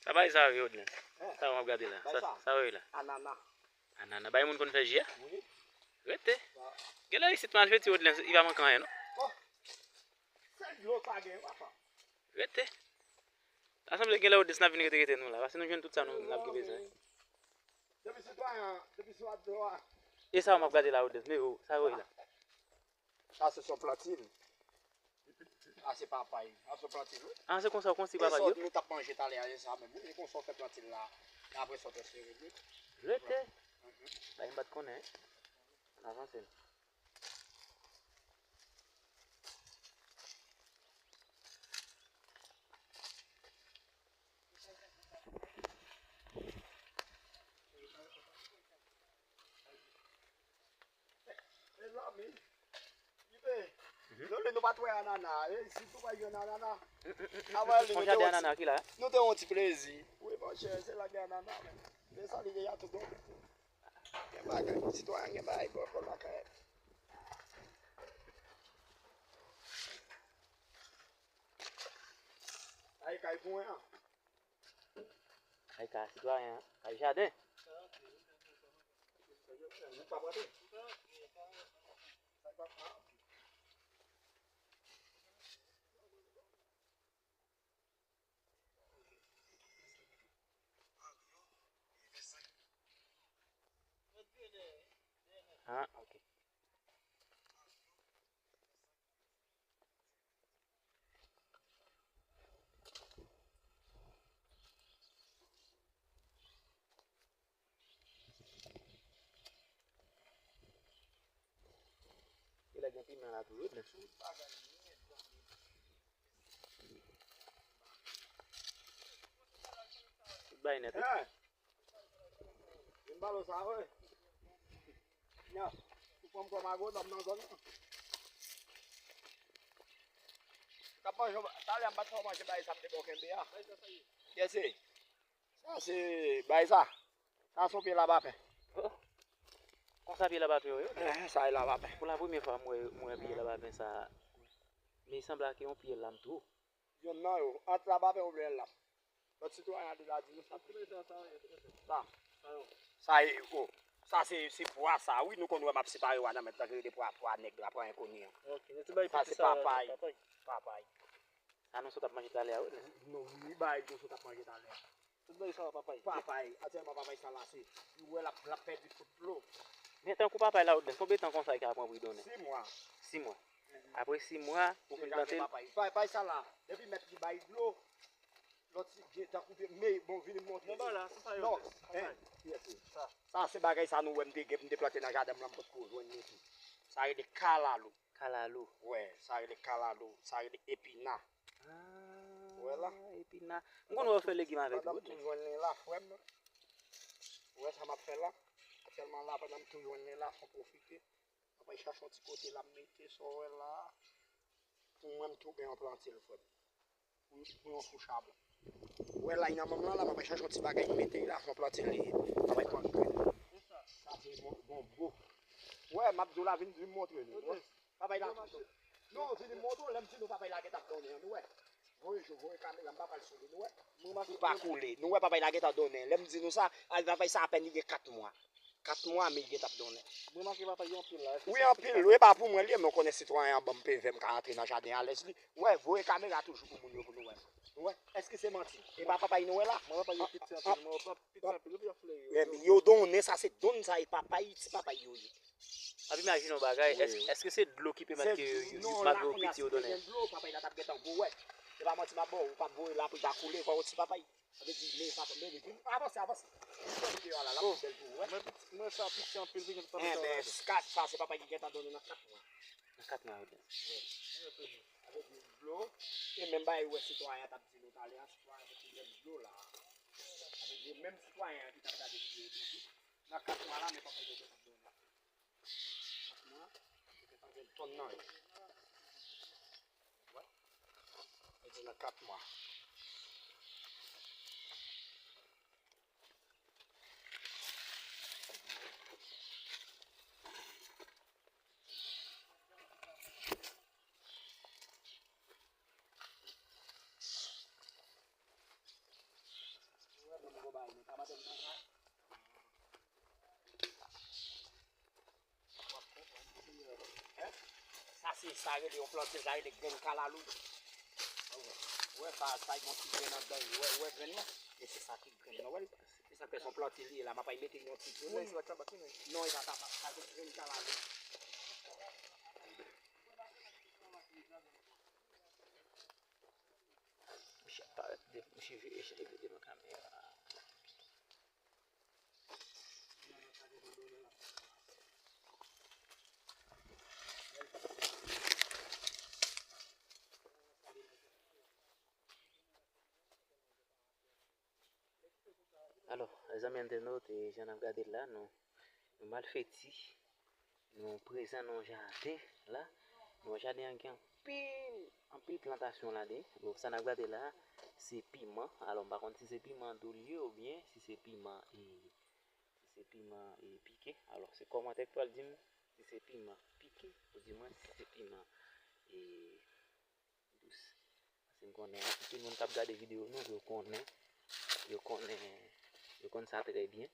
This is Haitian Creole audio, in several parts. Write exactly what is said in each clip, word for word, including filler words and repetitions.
Sa bay sa yo, Odlens. Sa w ap gade la. Sa, sa yo la. Anana. Anana. Bay moun konn fè ji a? Wi. Rete. Genlè isit mal feti, Odlens, li pa manke anyen, non? Oh. Sèl dlo pa gen, papa. Rete. Sa sanble genlè Odlens n ap vin rete rete nou la. Paske nou jwenn tout sa nou n ap gen bezwen. Depi sitwayen, depi sitwayen. E sa w m ap gade la, Odlens, men yo, sa yo ye la. Sa se son plantil. Sa se papay. Sa se plantil, wi. Ah, se konsa w konstwi papay yo? Nou t ap manje talè a, se sa menm, wi. E konsa w fè plantil la. E apre sa w fè sere, wi. Rete. Mhm. Bay m pa t konnen. N avanse. Mezanmi, kite. Lole nou pa t wè anana, e, si tou pa jwenn anana. Avan li, nou te wè anana ki la. Nou te wè yon ti plezi. Wi, monchè, se la gen anana, men. Men sa li deja tout bon. Gen bagay, sitwayen gen bagay bò kò lakay. Ay, kay pou mwen an. Kay ka sitwayen an, kay jaden. Ah, ok. E la gen piman la tou, wi. Tout bay nèt, wi. Vin balo sa, wi. Nan, ou pran m kòm agwonòm nan zòn nan. K ap manje, talè a m pa t fè w manje bay sa m te ba w kenbe a. Kiyès se? Sa se bay sa. Sa se yon pye labapen. Oh. Konsa pye labapen yo ye? Eh, sa e labapen. Pou la premyè fwa m wè, m wè pye labapen sa. Men sanble ke yon pye lam tou. Yonn nan yo, ant labapen oubyen lam. Lòt sitwayen a deja di nou sa. Sa. Sa e, o. Sa se, se pwa sa, wi, nou konn wè m ap separe wa nan men tanke rele pwa, pwa nèg la, pwa enkoni an. Ok, nou te bay piti sa papay. Papay. Sa nou sot ap manje talè a, wi. Non, wi, bay nou sot ap manje talè a. Tout bagay sa papay. Papay, aktyèlman papay sa la se, ou wè l ap, l ap pèdi tout dlo. Men tankou papay la, Odlens, konbyen tan konsa li ka pran pou li donnen? Sis mwa. Sis mwa. Apre sis mwa, ou fin plante l? Papay, papay sa la, depi mèt li bay dlo, lòt ti gen tankou pye, men bon, vini m montre. Non, ba la, se sa yo. Non, papay. Sa se bagay sa nou wè m te gen, m te plante nan jaden m lan, m potko jwenn li tou. Sa rele kalalou. Kalalou. Wè, sa rele kalalou, sa rele epina. Ah, epina. M konn wè w fè legim avè tou. Pandan m tou jwenn li la, frè m. Ou wè sa m ap fè la? Aktyèlman la, pandan m tou jwenn li la, fò m pwofite. M ap al chache yon ti kote la, m mete sa w wè la. Pou mwen, m tou gen yon plantil, frè m. Pou, pou yon fou chabon. Ou wè la, nan manm lan la, m ap al chache yon ti bagay m mete la, fò m plante li. M ap al pran grenn. Sa se bon, bon, bon. Wè, m ap di w la, vin, vin montre nou. Papay la. Non, vin montre w, lè m di nou papay la gentan donnen, nou wè. Voye je, voye kamera, m pa pral sou li, nou wè. Li pa koule. Nou wè papay la gentan donnen. Lè m di nou sa, al papay sa apèn li gen kat mwa. Kat mwa, men li gentan ap donnen. Mwen make papay yo anpil la. Wi, anpil. Wi, e pa pou mwen li ye, men w konnen sitwayen an ban m pevè, m ka antre nan jaden alèz li. Wè, voye kamera toujou pou moun yo, pou nou wè. Nou wè, èske se manti? E pa papay nou wè la? Mwen papay yo piti anpil, mwen piti anpil, yo fleuri. Yo donnen, sa se donn, sa e papay, ti papay yo ye. Ap imajine yon bagay, èske, èske se dlo ki pèmèt ke yo, yo, malgre yo piti, yo donnen? Dlo, papay la t ap gentan gwo, wè. Se pa manti m ap ba w, ou p ap voye la pou l ta koule, fò w ti papay. Sa vle di, men papa, men li vin. Avanse, avanse. Fè videyo a la, l ap pi bèl pou ou, wè. Mwen piti, mwen sa piti anpil, pi gentan papa. Enben, kat, sa se papa ki gentan donnen nan kat mwa. Nan kat mwa, wi. Wè. Sa vle di dlo, e menm bagay, wè, sitwayen an t ap di nou talè a, sitwayen an te jwenn dlo la. Sa vle di, menm sitwayen an ki t ap gade videyo toujou, nan kat mwa la, men papa yo gentan donnen. Kat mwa, yo gentan gen tonn nan yo. Wè. Yo di nan kat mwa. Ou ka mande m nan sa? W ap konprann. Hein? Sa se, sa rele yon plantil, sa rele grenn kalalou. Ou wè, ou wè sa, sa gen yon ti grenn anndan, ou wè, ou wè grenn nan? E se sa ki grenn nan, ou wè l? Se sa k fè se yon plantil li ye la, m ap al mete yon ti grenn. Wi, se pa tabak, wi. Non, e pa tabak, sa se grenn kalalou. Misye ap parèt de, misye vire jel li devan kamera. Alò, zanmi entènot, e jan n ap gade l la, nou, nou Malfeti, nou prezan nan yon jaden la. Nou wè jaden an gen anpil, anpil plantasyon ladan. Donk, sa n ap gade la, se piman. Alò, m pa konn si se piman dou l ye oubyen si se piman, e, si se piman, e, pike. Alò, se kòmantè k pral di m si se piman pike, ou di mwen si se piman, e, dous. Paske m konnen anpil moun k ap gade videyo nou, yo konnen, yo konnen, yo konn sa trè byen.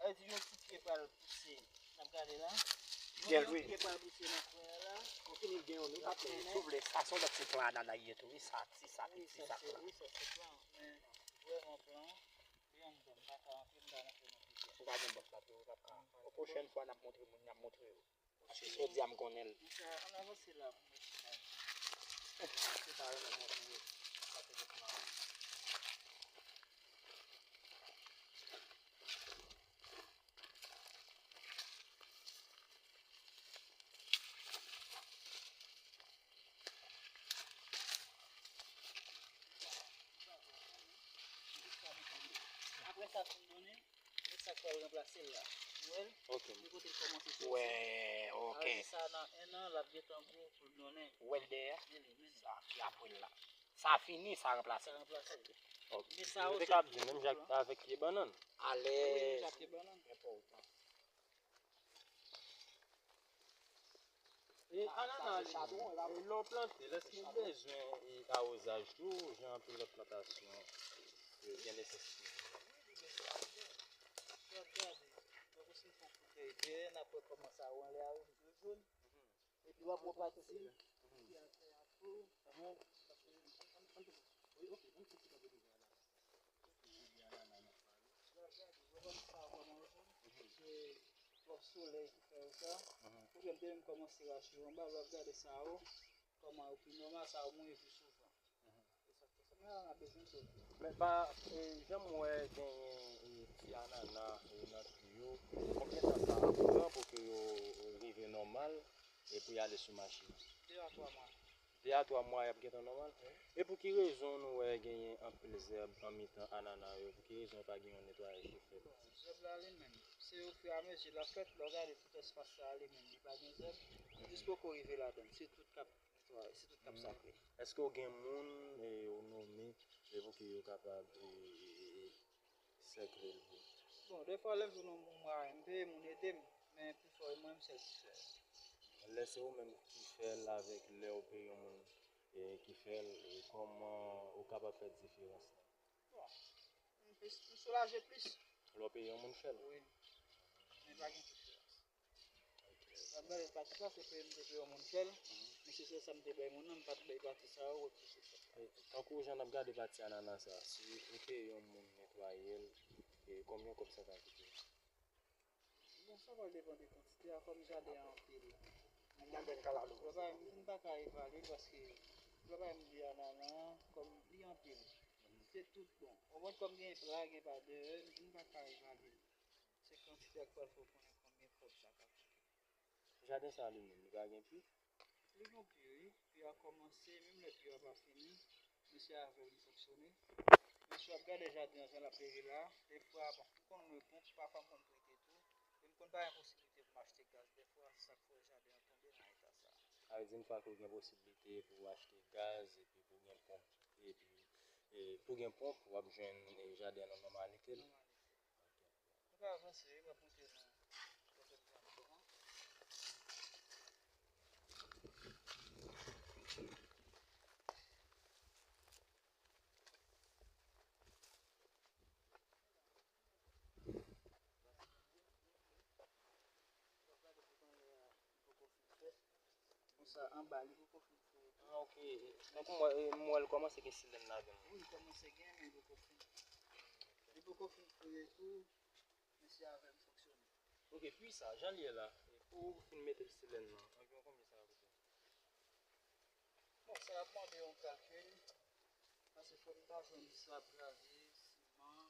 Sa vle di yon ti pye pral pouse. N ap gade la. Yon, yon pye pral pouse nan kwen an la. Ou fini gen yon, nou pa plen. Si w vle, sa se yon lòt se plan anana ye tou, wi, sa, ti sa, wi, piti sa, sa se plan. Wi, sa se plan. Men, vrèman plan, li anndan, m pa ka antre, m pa rantre nan pye. Ou pa gen bòt la, tou, ou pa ka. Yon pwochèn fwa, n ap montre moun, n ap montre yo. Paske jodi a m konnen l. Monchè, ann avanse la pou mesye a. Mesye sa yo nan mwen pou yo. Sa te ret mal. Apre sa, fin donnen. E sa k pral ranplase l la. Ou wè l? Ok. De kote l kòmanse soti. Wè, ok. Sa vle di sa nan en an, l ap gentan gwo pou l donnen. Ou wè l dèyè? Men li, men li. Sa ki apre l la. Sa fini, sa ranplase. Sa ranplase l. Ok. Men sa yo se pye tou, tou, tou, tou, avèk pye bannann. Alèz. Wi, menm jan ak pye bannann. Enpòtan. E anana li menm, e lè w plante l, èske w bezwen e awozaj tou, jan anpil lòt plantasyon e gen nesesite? Wi, li gen sa, li gen. Lè w ap gade, lè w pase fon kout dèy dèyè, n ap wè kòman sa yo anlè a yo, yo jòn. Epi w ap wè pati ki atè a tou. Wi, ok, ann fè ti kanpe devan la. Lè w ap gade, w ap sa kòman yo jòn. Se twòp solèy ki fè yo sa. Oubyen m te menm kòmanse rache yo anba, lè w ap gade sa yo, kòman yo pi nòmal, sa yo mouri pi souvan. Men pa, e, jan m wè genyen, e, ti anana, e, nan twi yo, konbyen tan sa ap pran pou ke yo, e, rive nòmal e pou y ale sou mache? De a twa mwa. De a twa mwa y ap gentan nòmal? Wi. E pou ki rezon nou wè genyen anpil zèb an mitan anana yo? Pou ki rezon yo pa gen yon netwayaj ki fèt? Bon, zèb la li menm, se ofiramezi l ap fèt, lè w gade tout espas sa a li menm, li pa gen zèb, li jis poko rive ladan l, se tout k ap netwaye, se tout k ap sakre. Èske w gen moun, e, ou nonmen, e pou ke yo kapab, e, e, e, sèkle l pou ou? Bon, defwa lè m jwenn yon moun mwen, m peye moun ede m, men pifò e mwen menm sèl ki fè l. Lè se ou menm ki fè l avèk lè w peye yon moun, e, ki fè l, e, kòman ou kapab fè diferans la? Bon, m plis, m soulaje plis. Lè w peye yon moun fè l? Wi. Men pa gen diferans. Sa m gade pati sa, se peye m te peye yon moun fè l. Men se sèl sa m te bay moun nan, m pa t bay pati sa yo, wè plis ke sa. E, tankou jan n ap gade pati anana sa, si ou peye yon moun netwaye l, e konbyen kòb sa ta koute? Bon, sa pral depann de kantite a, kòm jaden an anpil. Mwen pa, m pa ka evalye l paske, ou pa m di anana an, kòm li anpil. Se tout bon. Ou konprann kòm gen pla, gen pa dèyè, m pa ka evalye l. Se kantite a k pral fè w konnen konbyen kòb sa ka koute. Jaden sa a li menm, li pa gen pi? Li gen pi, wi. Pi a kòmanse, menm lè pi a pa fini, men se avè l m fonksyone. Men si w ap gade jaden an jan l ap leve la, defwa, bon, m konn lwe ponp, pafwa m konn prete tou, e m konn pa gen posiblite M achte gaz dèfwa, sa k fè jaden an tonbe nan eta sa. Sa vle di yon fwa ke w gen posiblite pou w achte gaz epi pou w gen ponp, epi e, pou w gen ponp, w ap jwenn e, jaden an nòmalite. Nòmalite. Nou ka avanse wi, m ap montre nou kote l pran devan. Konsa, anba, li poko fin foure tou. Ah, ok. Tankou m wè, m wè l kòmanse gen silèn ladan l. Wi, li kòmanse gen, men li poko fin. Li poko fin foure tou, men se avè m fonksyone. Ok, pi sa, jan l ye la, pou w fin mete silèn nan, anviwon konbyen sa va koute? Bon, sa ap mande yon kalkil, paske fòk m ta jwenn sab, gravye, siman,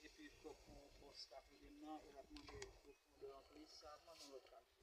epi fòk yon pòs ka ede m nan, e l ap mande pwofondè anplis, sa ap mande yon lòt kalkil.